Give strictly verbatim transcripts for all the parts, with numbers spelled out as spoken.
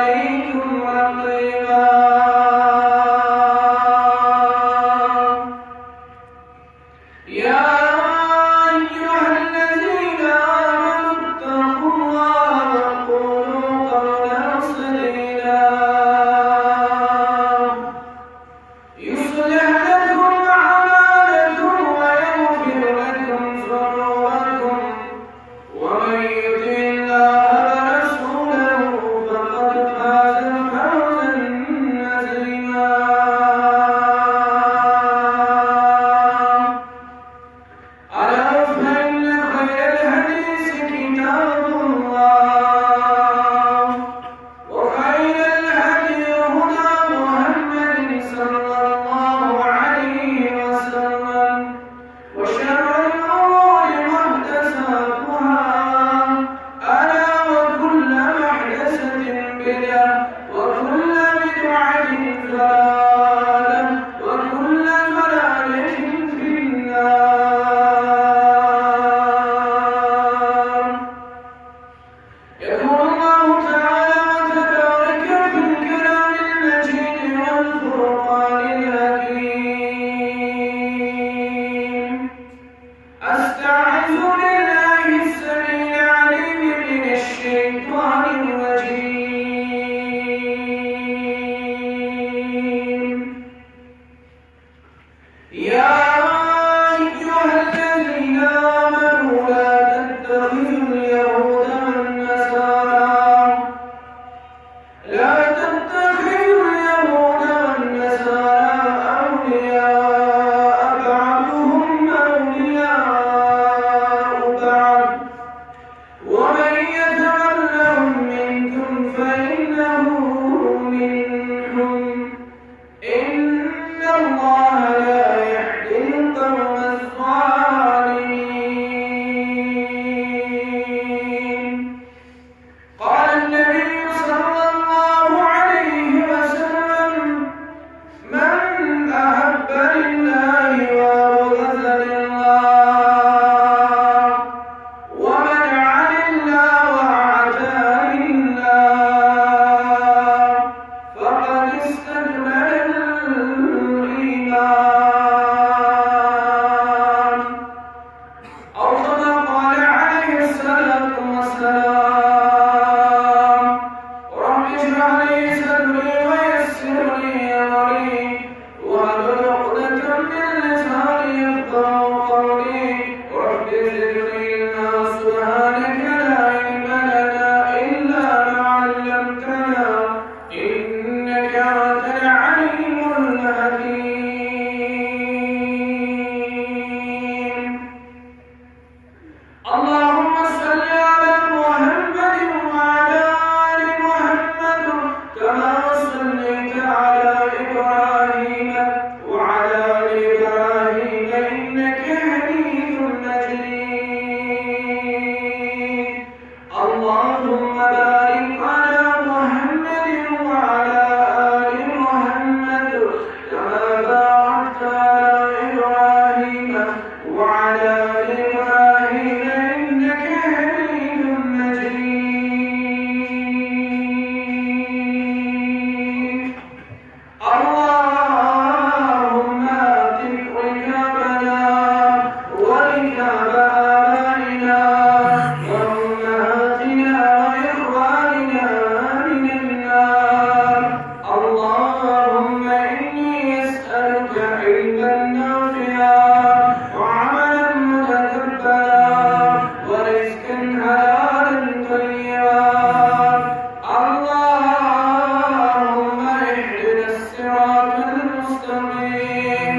عليكم رقيبا. يا أيها الذين آمنوا اتقوا الله وقولوا قولا سديدا. يصلح لكم أعمالكم ويغفر لكم ذنوبكم، ومن يطع الله ورسوله فقد فاز فوزا عظيما. ألا فإن خير الحديث كتاب الله، وخير الهدي هدى محمد صلى الله عليه وسلم، وشر الأمور محدثاتها، ألا وكل محدثة بدعة، وكل بدعة ضلالة، وكل ضلالة في النار. يقول الله تعالى وتبارك في الكلام المجيد والفرقان الحكيم. أستعيذ بالله السميع العليم من الشيطان الرجيم. يا أيها الذين آمنوا لا تتخذوا اليهود والنصارى، لا تتخذوا اليهود والنصارى أولياء بعضهم أولياء بعض، ومن يتولهم منكم فإنه منهم، إن الله لا يهدي القوم الظالمين. قال النبي صلى الله عليه وسلم: من أحب لله وأبغض لله ومنع لله وأعطى لله فقد استكمل الإيمان. أو كما قال عليه الصلاة والسلام. رب اشرح لي صدري ويسر لي أمري واحلل عقدة من لساني يفقهوا قولي. رب زدني علما. سبحانك لا علم لنا إلا ما علمتنا إنك أنت العليم الحكيم. اللهم صل على محمد وعلى آل محمد كما صليت على إبراهيم وعلى آل إبراهيم إنك حميد مجيد. اللهم بارك على محمد وعلى آل محمد كما باركت على إبراهيم وعلى آل إبراهيم إنك حميد مجيد. اللهم أعتق رقابنا ورقاب آبائنا وأمهاتنا وإخواننا من النار. اللهم إني أسألك علما نافعا وعملا متقبلا ورزقا حلالا طيبا. اللهم اهدنا الصراط المستقيم.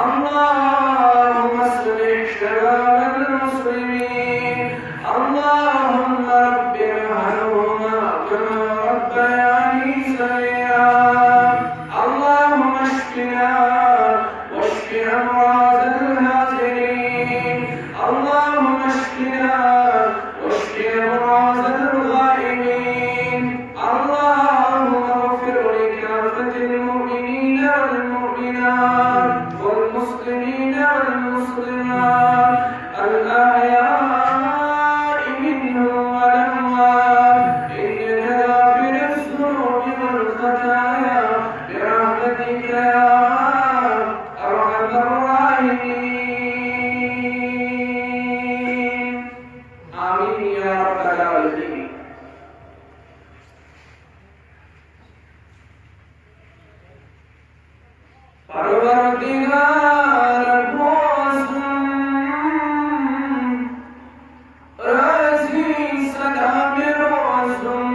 اللهم اصلح شباب المسلمين. اللهم رب ارحمهما كما ربياني صغيرا. اللهم اشفنا واشف أمراض الحاضرين. اللهم اشفنا واشف أمراض الغائبين. اللهم اغفر لكافة المؤمنين والمؤمنات والمسلمين والمسلمات الأحياء منهم والأموات إنك غافر الذنوب پروردگار بوزُن، رٲضی سدا مےٚ روزُن۔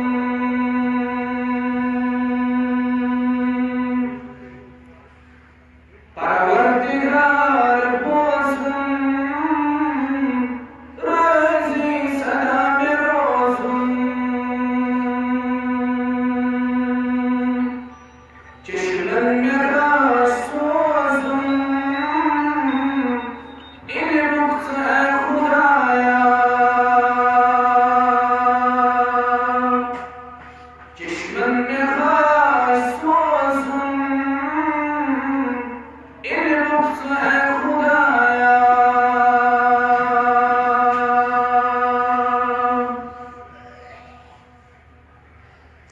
پروردگار بوزُن، رٲضی سدا مےٚ روزُن۔ چشمن مےٚ راز سوزُن، علمُک ژٕ اے خدایا۔ چشمن مےٚ راز سوزُن، علمُک ژٕ اے خدایا۔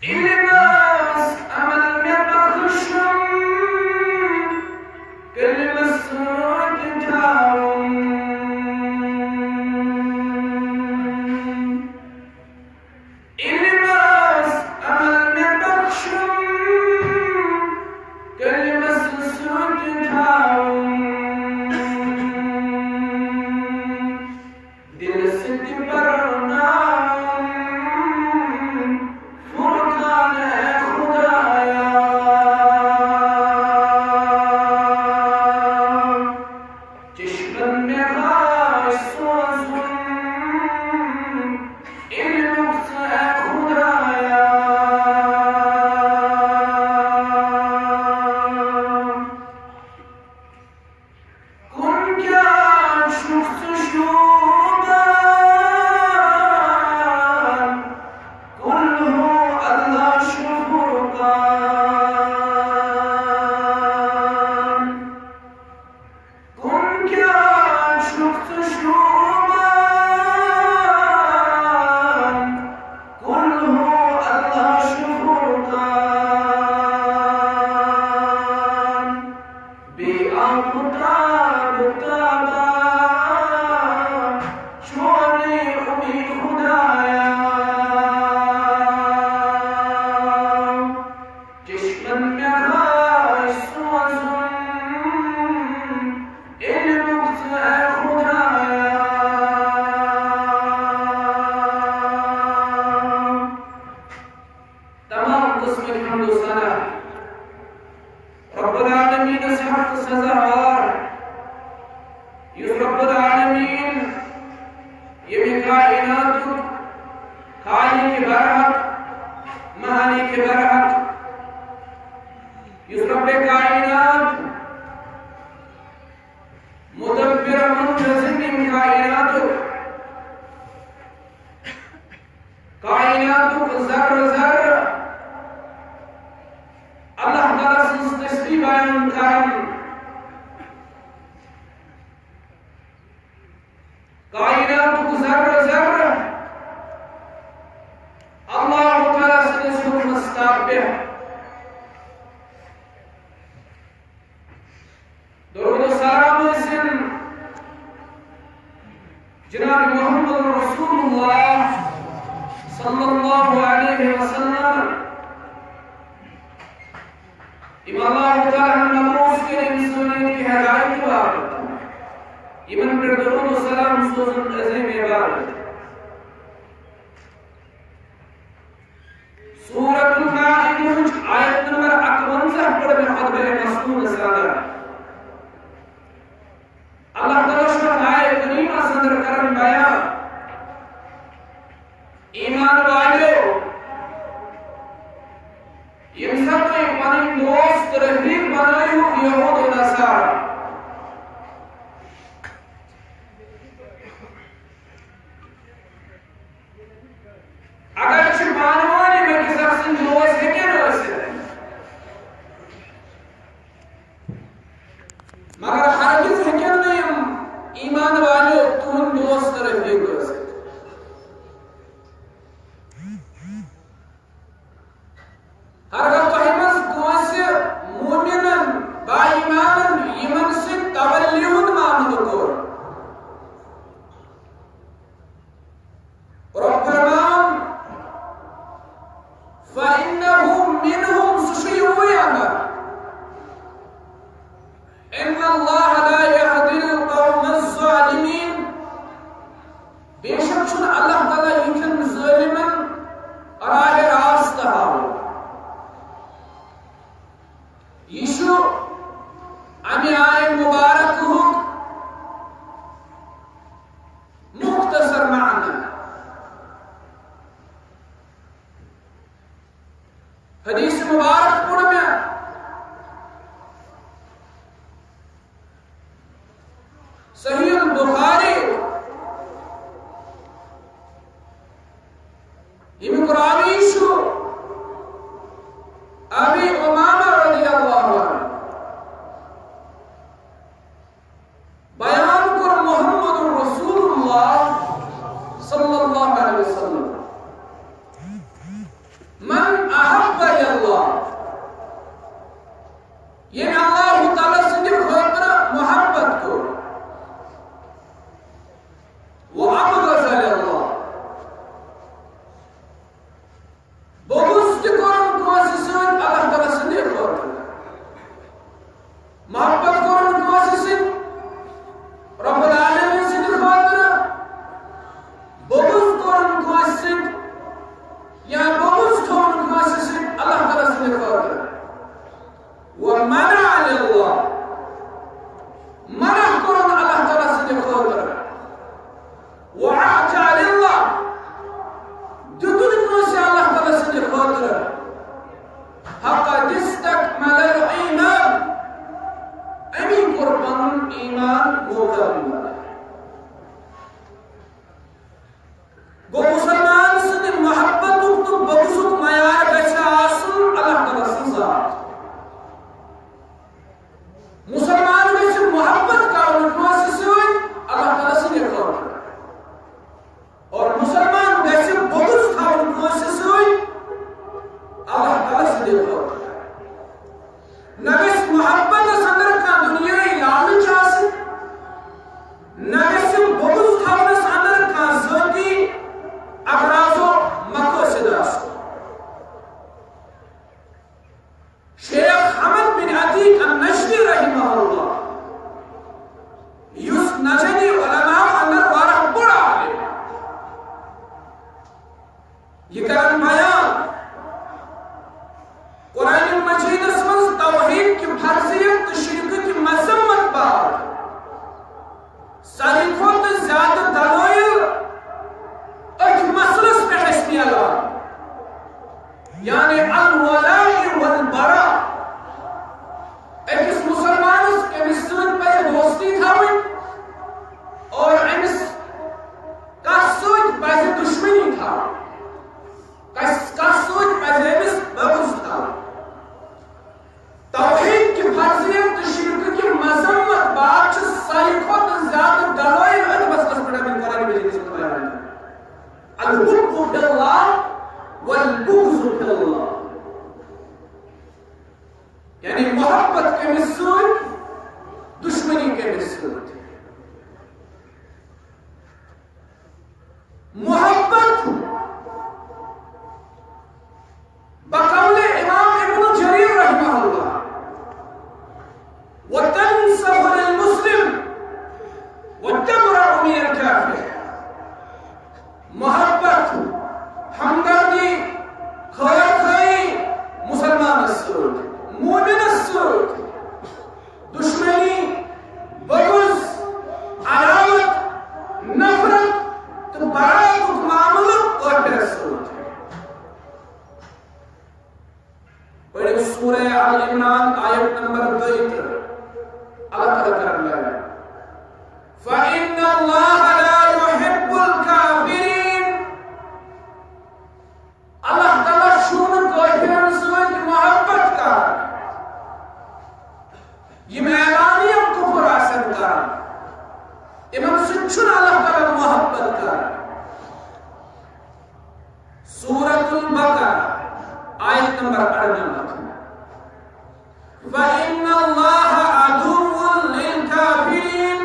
علمس عمل مےٚ بخشُن، کلمس سۭتۍ تھاوُن۔ علمس عمل مےٚ بخشُن، کلمس سۭتۍ تھاوُن۔ دل سۭتۍ پرناوُن فرقان اے خدایا۔ چشمن مےٚ راز سوزُن، علمُک ژٕ اے خدایا۔ کُن کیٛاہ چھُکھ ژٕ شوٗبان؟ قل هو اللہ چھُ فرقان۔ کُن کیٛاہ چھُکھ ژٕ شوٗبان؟ قل هو اللہ چھُ فرقان۔ بے آب تاب تابا، چونے امی خدایا۔ چشمن مےٚ راز سوزُن، علمُک ژٕ اے خدایا۔ تمام قسمٕکۍ حمد و ثنا رب العالمینس حق سزاوار، یُس رب العالمین ییٚمہِ کائناتُک خالق برحق، مالک برحق، یُس رب کائنات مدبر منتظم کائناتُک، کائناتُک ذرٕ ذرٕ اللہ تعالیٰ سٕنٛز تسبیح بیان کران۔ کائناتُک ذرٕ ذرٕ اللہ تعالیٰ سٕنٛدِس حُکمس تابع۔ درود و سلام ٲسِن جناب محمد رسول اللہ صلی اللہ علیہ وسلم، یِم اللہ تعالیٰ ہن مبعوث کٔرۍ انسانیت کہِ ہدایت باپتھ، یِمن پٮ۪ٹھ درود و سلام سوزُن عظیم عبادت۔ سورۃ المائدہ ہٕنٛز آیت نمبر اَکوَنزاہ پٔر مےٚ خطبہ مصنون سادہ۔ اللہ تعالیٰ چھُ اَتھ آیت کریمس اندر کران بیان، ایمان والیو، ییٚمہِ ساتہٕ تُہۍ پنٕنۍ دوست تہٕ رفیق بنٲیِو یہود و نصارا، اگر چھِ پانہٕ ؤنۍ یِم أکِس اکھ سٕنٛدۍ دوست ہیٚکن ٲسِتھ، مگر ہرگز ہیٚکن نہٕ یِم ایمان والٮ۪و تُہنٛدۍ دوست تہٕ رفیق ٲسِتھ۔ ہرگاہ تۄہہِ منٛز کٲنٛسہِ مومنن، با ایمانن، یِمن سۭتۍ تولی ہُنٛد معاملہٕ کوٚر، رۄب فرماوان، فَإِنَّهُ مِنْهُمْ، سُہ چھُ یِموٕے اندر۔ حدیث مبارک پوٚر مےٚ صحیح البخاری، ییٚمیُک راوی چھُ ابی امامہ رضی اللہ عنہ۔ بیان کوٚر محمد رسول اللہ صلی اللہ علیہ وسلم، من احب اللہ، ییٚمۍ اللہ تعالیٰ سٕنٛدِ خٲطرٕ محبت کوٚر، و ابغض اللہ، بغض تہِ کوٚرُن کٲنٛسہِ سۭتۍ اللہ تعالیٰ سٕنٛدِ خٲطرٕ۔ محبت کوٚرُن کٲنٛسہِ سۭتۍ رب العالمین سٕنٛدِ خٲطرٕ۔ بغض کوٚرُن کٲنٛسہِ سۭتۍ یا بغض تھوٚوُن کٲنٛسہِ سۭتۍ اللہ تعالیٰ سٕنٛدِ خٲطرٕ۔ ومنع للہ، منع کوٚرُن اللہ تعالیٰ سٕنٛدِ خٲطرٕ۔ وأعطى لله، دیُتُن کٲنٛسہِ اللہ تعالیٰ سٕنٛدِ خٲطرٕ۔ فقد استكمل الإيمان، أمی کوٚر پنُن ایمان مکمل۔ گوٚو، مسلمان سٕنٛدِ محبتُک تہٕ بغضُک معیار گژھِ آسُن اللہ تعالیٰ سٕنٛز ذات۔ مسلمان گژھِ محبت کرُن کٲنٛسہِ سۭتۍ اللہ تعالیٰ سٕنٛدِ خٲطرٕ، اور مسلمان گژھِ بغض تھاوُن کٲنٛسہِ سۭتۍ اللہ تعالیٰ سٕنٛدِ خٲطرٕ۔ نہ گژھِ محبتس اندر کانٛہہ دنیاوی لالچ آسٕنۍ، نہ گژھِ بغض تھاونس اندر کانٛہہ ذٲتی اغراض و مقاصد آسُن۔ شیخ حمد بن عتیق النجدی رحمہ اللہ، یُس نجدی علماء اندر واریاہ بوٚڑ عالم، یہِ کران بیان قرآن مجیدس منٛز توحید کہِ فرضیت تہٕ شرک کہِ مذمت باپتھ۔ ساروی کھۄتہٕ زیادٕ دلٲیِل أتھۍ مسلس پٮ۪ٹھ اَسہِ میلان، یعنی الولاء والبراء۔ أکِس مسلمانس کٔمِس سۭتۍ پزِ دوستی تھاوٕنۍ اور أمِس کس سۭتۍ پزِ دشمنی تھاوٕنۍ، کس، کس سۭتۍ پزِ أمِس بغض تھاوُن۔ توحید کہِ فرضیت تہٕ شرک کہِ مذمت باپتھ چھِ ساروی کھۄتہٕ زیادٕ دلٲیِل أتھۍ مسلس پٮ۪ٹھ اَمہِ قرآن مجیدس منٛز بیان کران۔ الحب فی اللہ والبغض فی اللہ، یعنی محبت کٔمِس سۭتۍ، دشمنی کٔمِس سۭتۍ۔ محبت بقول امام ابن جریر رحمہ اللہ، وتنصح للمسلم وتبرأ من الكافر۔ محبت، ہمدردی، خیر خواہی مسلمانس سۭتۍ، مومنس سۭتۍ۔ دشمنی، بغض، عداوت، نفرت تہٕ براتُک معاملہٕ کٲفرس سۭتۍ۔ پٔرِو سورہ آل عمران آیت نمبر دۄیہِ ترٕٛہ۔ اللہ تعالیٰ کرن بیان، فإن الله لا يحب الكافرين۔ اللہ تعالیٰ چھُنہٕ کٲفرن سۭتۍ محبت کران۔ یِم اعلانیہ کفر آسن کران، یِمن سۭتۍ چھُنہٕ اللہ تعالیٰ محبت کران۔ سورۃ البقرہ، آیت نمبر اَرنَمَتھ۔ فإن الله عدو للكافرين۔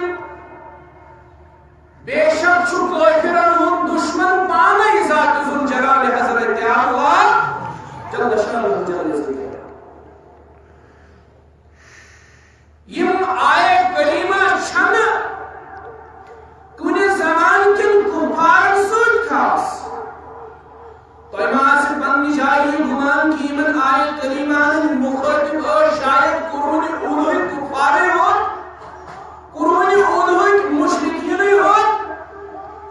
بے شک چھُ کٲفرن ہُنٛد دشمن پانے ذات ذوالجلال حضرت اللہ جل شانہ جل ذکر۔ یِم آیت کریمہ چھنہٕ کُنہِ زمانہٕ کٮ۪ن کفارن سۭتۍ خاص۔ تۄہہِ ما آسہِ پننہِ جایہِ یہِ گُمان کہِ یِمن آیت کریمہن ہٕنٛدۍ مُخٲطِب ٲسۍ شاید قرون اوٗلہٕکۍ کفارٕے ہوت، قرون اوٗلہٕکۍ مشرکیٖنٕے ہوت،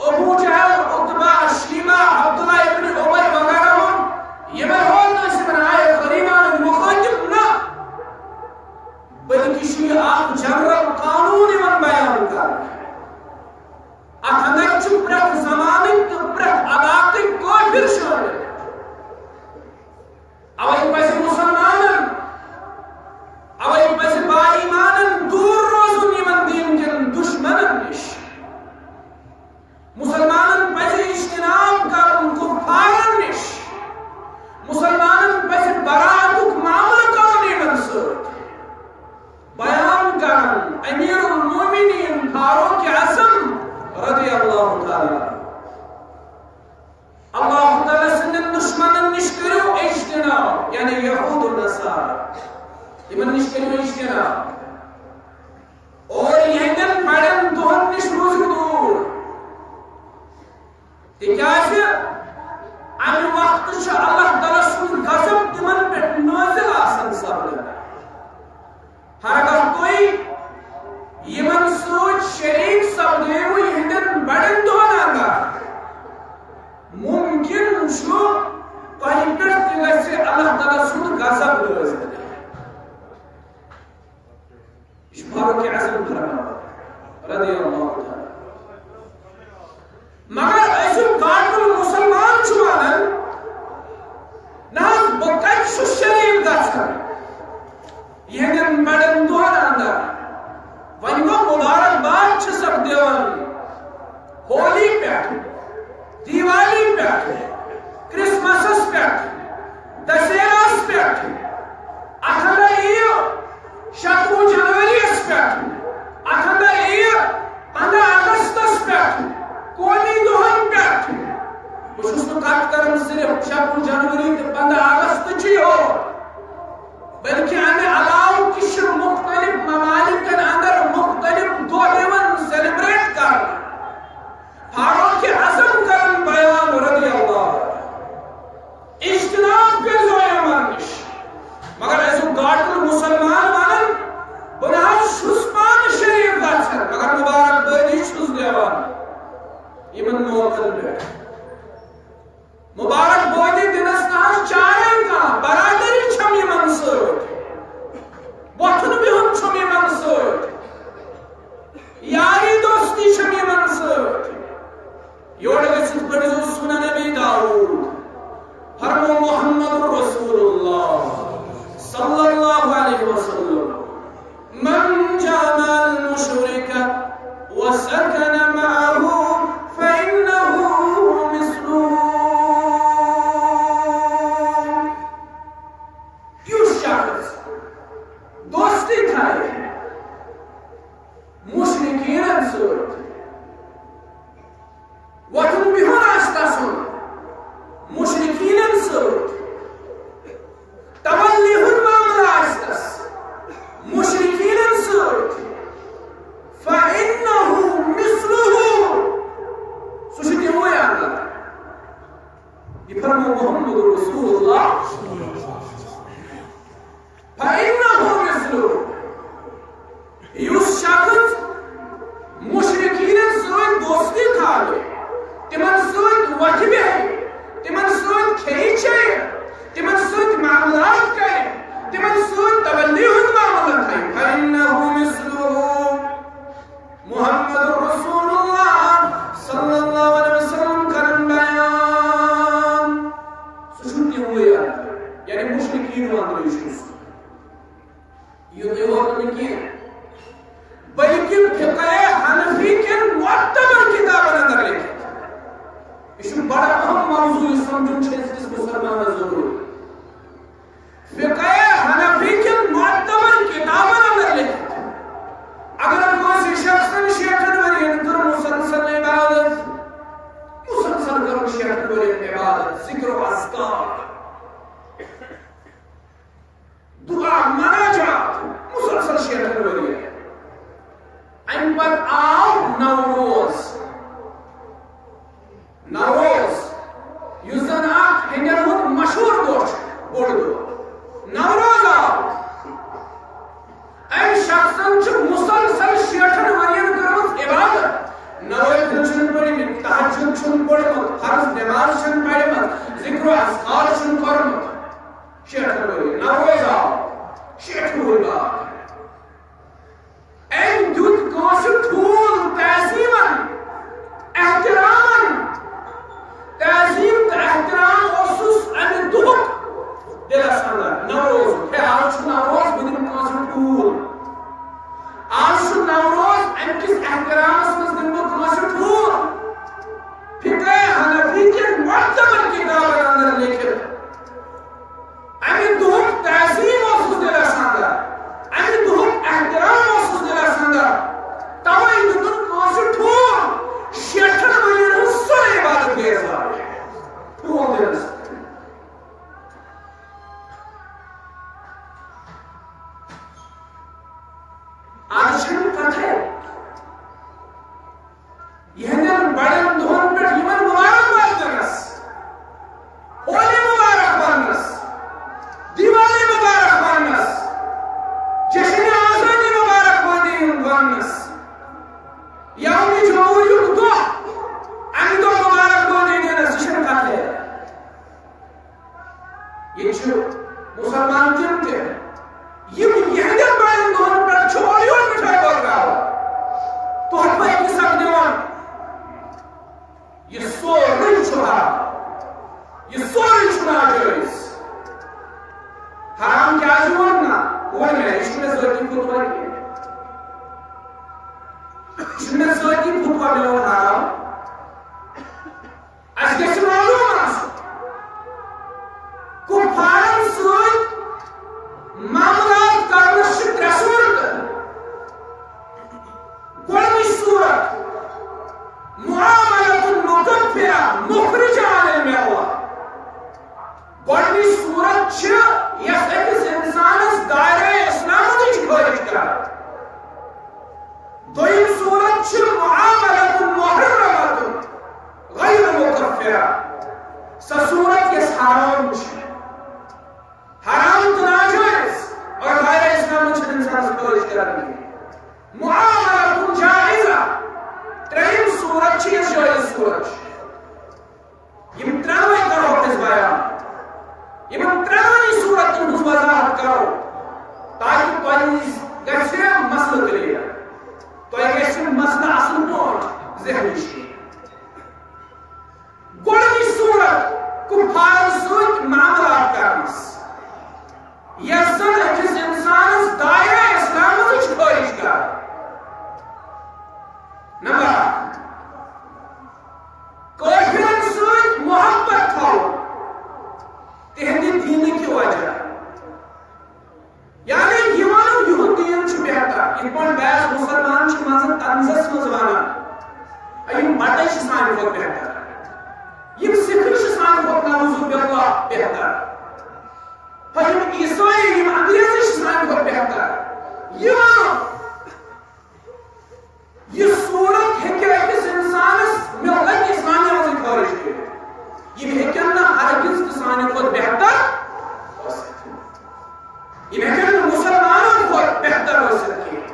ابو جہل، عتبہ، شیبہ، عبداللہ ابن ابی وغیرہ ہوت، یِمے ہوت ٲسۍ یِمن آیت یعنی یہود و نصارا، یِمن نِش کٔرِو اجتناب۔ اور یِہنٛدٮ۪ن بڑٮ۪ن دۄہن نِش روٗزِو دوٗر۔ تِکیٛازِ اَمہِ وقتہٕ چھُ اللہ تعالیٰ سُنٛد غضب تِمن پٮ۪ٹھ نٲزِل آسان سپدان۔ ہرگاہ تُہۍ یِمن سۭتۍ شریٖک سپدیوٕ یِہنٛدٮ۪ن بڑٮ۪ن دۄہن اندر، مُمکِن چھُ تۄہہِ پٮ۪ٹھ تہِ گژھِ اللہ تعالیٰ سُنٛد غضب نٲزِل۔ یہِ چھُ فاروق اعظم فرماوان، رضی اللہ تعالیٰ۔ مگر أزیُک قاتل مسلمان چھُ وَنان، نہ حظ، بہٕ کَتہِ چھُس شریٖک گژھان یِہنٛدٮ۪ن بڑٮ۪ن دۄہن اندر؟ وۄنۍ گوٚو، مبارک باد چھِسکھ دِوان ہولی پٮ۪ٹھ، دیوالی پٮ۪ٹھ، کرسمسس پٮ۪ٹھ، دسہرس پٮ۪ٹھ، اتھ اندر یِیہِ شتوُہ جنوری یس پٮ۪ٹھ، اتھ اندر یِیہِ پندہ اگستس پٮ۪ٹھ، قومی دۄہن پٮ۪ٹھ۔ بہٕ چھُس نہٕ کتھ کران صرف شتوُہ جنوری تہٕ پندہ اگست چی یوت، بلکہ امہِ علاوٕ تہِ چھِ مختلف ممالکن اندر مختلف دۄہ یِوان سیلیبریٹ کرنہٕ۔ فاروق اعظم کرن بیان، رضی اللہ عنہ، اجتناب کٔرزیو یِمن نِش۔ مگر أزیُک قاتل مسلمان ونان، بہٕ نہ حظ چھُس پانہٕ شریٖک گژھان، مگر مبارک بٲدی چھُس دِوان یِمن موقعن پٮ۪ٹھ۔ مبارک بٲدی دِنس نہ حظ چارے کانٛہہ، برادری چھم یِمن سۭتۍ، وۄتھُن بِہُن چھُم یِمن سۭتۍ، یاری دوستی چھم یِمن سۭتۍ۔ یورٕ گٔژھِتھ پٔرزیو سنن ابی داؤد، فرمو محمد رسول اللہ صلی اللہ علیہ وسلم، من جامع المشرک وسکن معه فإنه مثله۔ یُس شخص دوستی تھایہِ مشرکینن سۭتۍ، وۄتھُن بِہُن آسہِ تسُنٛد مشرکینن سۭتۍ، تولی ہُنٛد معاملہٕ آسہِ تس مشرکینن سۭتۍ، فإنه مثله، سُہ چھُ تِموٕے اندر۔ یہِ فرموو محمد رسول اللہ۔ فإنه مثله۔ یُس شخص مشرکینن سۭتۍ دوستی تھاوِ، تِمن سۭتۍ وۄتھِ بیٚہہِ، تِمن سۭتۍ کھیٚیہِ چیٚیہِ، تِمن سۭتۍ معاملات کرِ، تِمن سۭتۍ تولی ہُنٛد معاملہٕ تھاوِ، فإنه مثله۔ محمد رسول اللہ صلی اللہ علیہ وسلم کرن بیان۔ سُہ چھُنہٕ تِہُنٛدُے اندر، یعنی مشرکین اندرٕے چھُ سُہ۔ یُتُے یوت نہٕ کینٛہہ، بلکہِ فقہ حنفی کٮ۪ن معتبر کتابن اندر لیکھِتھ۔ یہِ چھُ بڑٕ اہم موضوع، یہِ سمجھُن چھُ أزکِس مسلمانس ضروٗری۔ فقہ حنفی کٮ۪ن معتبر کتابن اندر لیکھِتھ، اگر کٲنٛسہِ شخصن شیٹھن ؤرین کٔر مسلسل عبادت، مسلسل کٔرٕن شیٹھن ؤرین عبادت، ذکر و اذکار، دعا، مناجات، مسلسل شیٹھن ؤرین۔ امہِ پتہٕ آو نوروز۔ نوروز، یُس زن اکھ ہیٚنٛدٮ۪ن ہُنٛد مشہوٗر دۄہ چھُ، بوٚڑ دۄہ۔ نوروز آو۔ أمۍ شخصن چھِ مسلسل شیٹھن ؤرین کٔرمٕژ عبادت۔ نوٲفِل چھِنہٕ پٔرمٕتۍ، تہجد چھُنہٕ پوٚرمُت، فرض نماز چھَنہٕ پرمٕژ، ذکر و اذکار چھُنہٕ کوٚرمُت۔ شیٹھن ؤرین، نوروز آو۔ شیٹھ وُہُر بعد۔ أمۍ دیُت کٲنٛسہِ ٹھوٗل تعظیٖمن، احترامن۔ تعظیٖم تہٕ احترام اوسُس اَمہِ دۄہُک دِلس اندر۔ نوروز، ہے، آز چھُ نوروز، بہٕ دِمہٕ کٲنٛسہِ ٹھوٗل۔ آز چھُ نوروز، اَمہِ کِس احترامس منٛز دِمہٕ بہٕ کٲنٛسہِ ٹھوٗل۔ فقہ حنفی کٮ۪ن معتبر کِتابن اندر لیکھِتھ۔ اَمہِ دۄہُک تعظیٖم اوسُس دِلس اندر، اَمہِ دۄہُک احترام اوسُس دِلس اندر، توے دیُتُن کٲنٛسہِ ٹھوٗل۔ شیٹھن ؤرین ہٕنٛز سٲرٕے عبادت گٔیَس ضایع۔ ٹھوٗل دِنس۔ چھنہٕ کتھے۔ یِہنٛدٮ۪ن بڑٮ۪ن دۄہن پٮ۪ٹھ یِمن مبارک باد دِنس، ہولی مبارک وننس، دیوالی مبارک وننس، جشن آزادی مبارک وننس، یوم جمہوریت دۄہ، امہِ دۄہ مبارک باد دِنس، یہِ چھنہٕ کتھے۔ ییٚتہِ چھِ مُسلمان تِم تہِ، یِم یِہنٛدٮ۪ن بڑٮ۪ن دۄہن پٮ۪ٹھ چھِ اورٕ یورٕ مِٹھٲے بٲگراوان، تحفہٕ أکِس اکھ دِوان۔ یہِ سورُے چھُ حرام، یہِ سورُے چھُ ناجٲیِز۔ حرام کیٛازِ ووٚن نہ؟ ووٚن مےٚ، یہِ چھُنہٕ مےٚ ذٲتی فتویٰ کینٛہہ۔ یہِ چھُنہٕ مےٚ ذٲتی فتویٰ، مےٚ ووٚن حرام۔ اَسہِ گژھِ معلوم آسُن، کُفارن سۭتۍ معاملات کرنس چھِ ترٛےٚ صوٗرتہٕ۔ گۄڈٕنِچ صوٗرت، معاملة مكفرة مخرجة عن الملة۔ گۄڈٕنِچ صوٗرت چھِ یۄس أکِس اِنسانس دایرہ اسلامٕچ خٲرج کران۔ دوٚیِم صوٗرت چھِ معاملة محرمة غير مكفرة۔ سۄ صوٗرت یۄس حرام چھِ، حرام تہٕ ناجٲیِز، اور دایرہ اسلام منٛز چھِنہٕ اِنسانَس خٲرج کران کینٛہہ۔ معاملة جائزة، ترٛیٚیِم صوٗرت چھِ یۄس جٲیِز صوٗرت چھِ۔ یِم ترٛٮ۪نوَے کرو أسۍ بیان۔ یِمن ترٛٮ۪نوَے صوٗرتن ہٕنٛز وضاحت کرو، تاکہِ تۄہہِ نِش گژھِ مسلہٕ clear۔ تۄہہِ گژھِ مسلہٕ اصل پٲٹھۍ ذہنی شیٖن۔ گۄڈٕنِچ صوٗرت، کُفارن سۭتۍ معاملات کرنس، یۄس زن أکِس اِنسانس دایرہ اسلام منٛز چھِ خٲرج کران۔ نمبر اکھ، کٲفرن سۭتۍ محبت تھاوُن، تِہنٛدِ دیٖنہٕ کہِ وجہ۔ یعنی یہِ ونُن یِہُنٛد دیٖن چھُ بہتر، یِتھ پٲٹھۍ بعض مُسلمان چھِ منٛزٕ طنزس منٛز ونان، "اے، یِم بٹے چھِ سانہِ کھۄتہٕ بہتر، یِم سِکھ چھِ سانہِ کھۄتہٕ نعوذ باللہ بہتر، ہا، یِم عیسٲے، یِم انگریزی چھِ سانہِ کھۄتہٕ بہتر"۔ یہِ ونُن، یہِ صوٗرت ہیٚکہِ أکِس اِنسانس مِلت اسلامیہ منٛزٕے خٲرج کٔرِتھ۔ یِم ہیٚکن نہٕ ہرگز تہِ سانہِ کھۄتہٕ بہتر ٲسِتھ۔ یِم ہیٚکن نہٕ مُسلمانن کھۄتہٕ بہتر ٲسِتھ کینٛہہ۔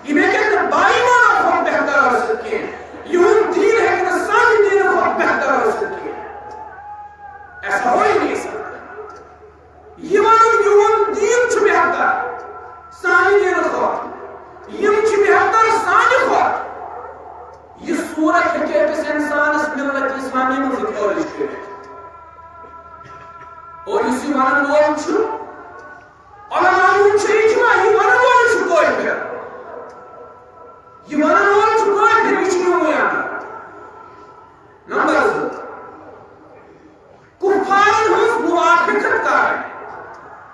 یِم ہیٚکن نہٕ بایمانن کھۄتہٕ بہتر ٲسِتھ کینٛہہ۔ یِہُنٛد دیٖن ہیٚکہِ نہٕ سانہِ دیٖنہٕ کھۄتہٕ بہتر ٲسِتھ کینٛہہ۔ ایسا ہو ہی نہیں سکتا۔ یہِ ونُن یِہُنٛد دیٖن چھُ بہتر سانہِ دیٖنہٕ کھۄتہٕ، یِم چھِ بہتر سانہِ کھۄتہٕ، یہِ صوٗرت ہیٚکہِ أکِس اِنسانس مِلت اسلامی منٛز خٲرج کٔرِتھ۔ اور یُس یہِ ونن وول چھُ، علماء ہُنٛد چھُ اجماع، یہِ ونن وول چھُ کٲفِر۔ یہِ ونن وول چھُ کٲفِر، یہِ چھُ میون اندر۔ نمبر زٕ، کُفارن ہٕنٛز موافقت کرٕنۍ،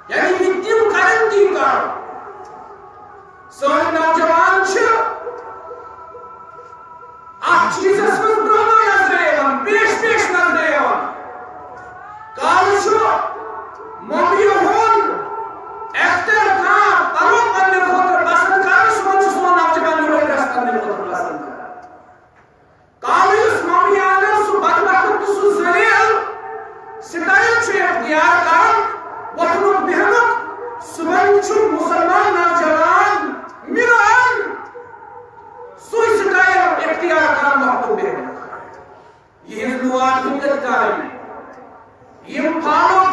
یعنی یہِ تِم کرن، تی کرو۔ سٲنۍ نوجوان چھِ اتھ چیٖزس منٛز برٛونٛہہ برٛونٛہہ نظرِ یِوان، پیش پیش نظرِ یِوان۔ کالہٕ چھُ ممبیہِ ہُنٛد ایکٹر کانٛہہ پلو پننہِ خٲطرٕ پسند کران، صُبحن چھُ سون نوجوان یِہوٚے ڈریس پننہِ خٲطرٕ پسند کران۔ کالہٕ یُس ممبیہِ اندر سُہ بدبخت تہٕ سُہ ذلیل سٹایل چھُ اختیار کران وۄتھنُک بیہنُک، صُبحن چھُ مُسلمان نوجوان مِلان سُے سٹایل اختیار کران وۄتھنُک بیہنُک۔ یِہنٛز موافقت کرٕنۍ، یِم فالو